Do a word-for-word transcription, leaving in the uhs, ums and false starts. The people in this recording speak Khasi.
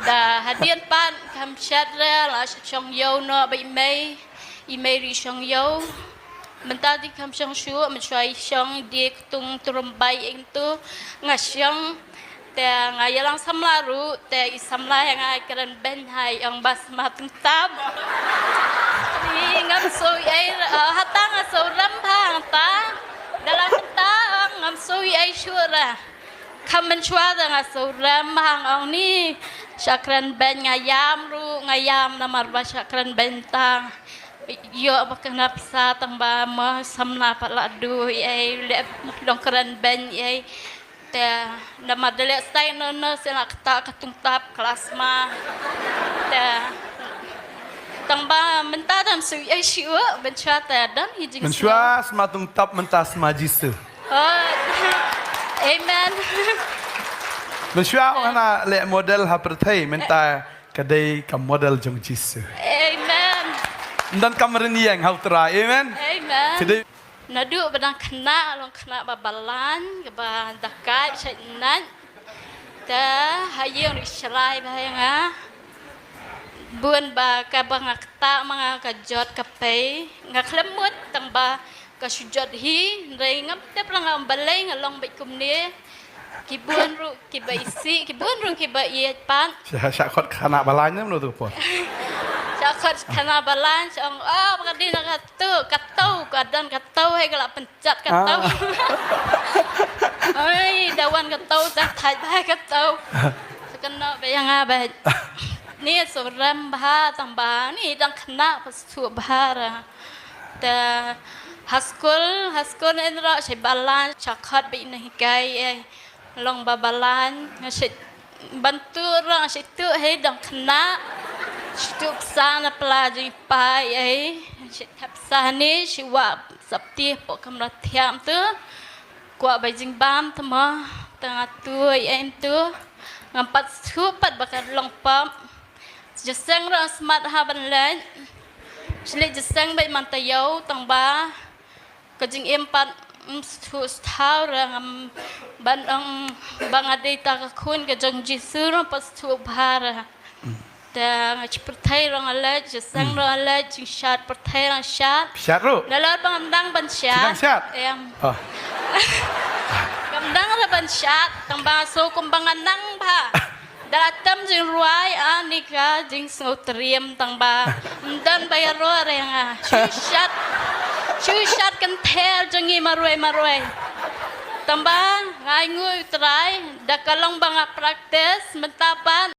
Ta hadien pat kam shat re la shong ïew noh ba i mei, i mei ri shong ïew. Mynta dei kam shong shuh, mynshuwa i shong dei ktung turum bai ing tu nga shong. Te nga ïalang samla ruh, te i samla ïa nga kren beiñ ha i ong ba sma tungtap. Ni ngam soi ei, eh, hata nga soi rem bha hangta. Dalam hata ong ngam soi ei shuh ra. Kam mynshuwa da nga soi rem bha nga ong ni. Sha kren beiñ nga ïam ruh, nga ïam namar ba sha kren beiñ ta. Ïoh ba kena pisa tang ba mo samla pat la du ei leh long kren beiñ ei. Te namar da leh stai no no se na kata ka tungtap klas ma. Te tang ba mynta dam sui ei shu ben chwa te dan hi jing Mynshuwa sma tungtap mynta sma Jisu. Oh. Amen. Mynshuwa ong hana leh model ha pyrthei mynta ka dei ka model jong Jisu. Amen. Ndan kam rin ïeng ha u Trai. Amen. Amen. Ka dei Naduh ba dang khynnah long khynnah ba balang kaba dakai shait nat. Te ha ïing ri shrai ba ïa nga. Bun ba kaba nga ktah ma nga ka jot ka pei. Nga khlem mut tang ba ka shu jot hi, hynrei ngam tip la nga balei nga long beit kumne. Ki bun ruh kiba isih, ki bun ruh kiba ïeit pat. Sha, sha khot khana balang ne mano tu por. Sha khot khana balang, sha ong, oh, ba ka dei na ka tu, ka tu, ka don ka tu, hei ka la pencet ka tu. Ah. Oi, dawan ka tu, dang thait ba ka tu. Sa ka no ba ïa nga ba. Ni surem bha tang ba, ni dang khynnah pa su bha ra. Te ha skul, ha skul en ro shi balang, sha khot beit na hikai ei. Long ba balang, nga shi bantu ro, nga shi tu hei dang khynnah. Shi tu psa na pla jingpa ei. Shi thap sa ni, shi wa sapti po kamra thiam tu. Kwah ba jingbam tu mo, tang atu ei tu. Ngam pat su pat ba ka long pop. Jiseng ro smat ha ban leit. Shi leit jiseng beit man ta ïew tang ba. Ka jingim pat, mm, stu stau ra ngam ban ong ba nga dei ta ka khun ka jong Jisu ra pat stu bha ra. Te nga chi pyrthei ra nga leit, jiseng ra nga leit, jingshat pyrthei ra nga shat. Shat ruh. Lala ba ngam dang ban shat. Chi dang shat? Em. Oh. Ngam dang ra ban shat, tang ba so kum ba nga nang bha. Da la tem jingrwai, ah, ni ka jingsngewtriem tang ba. Ym don ba ïaroh re nga. Shu shat. Shu shat kan ther jong ngi marwei marwei. Tang ba ngai ngui u Trai, da ka long ba nga practice, mynta pat.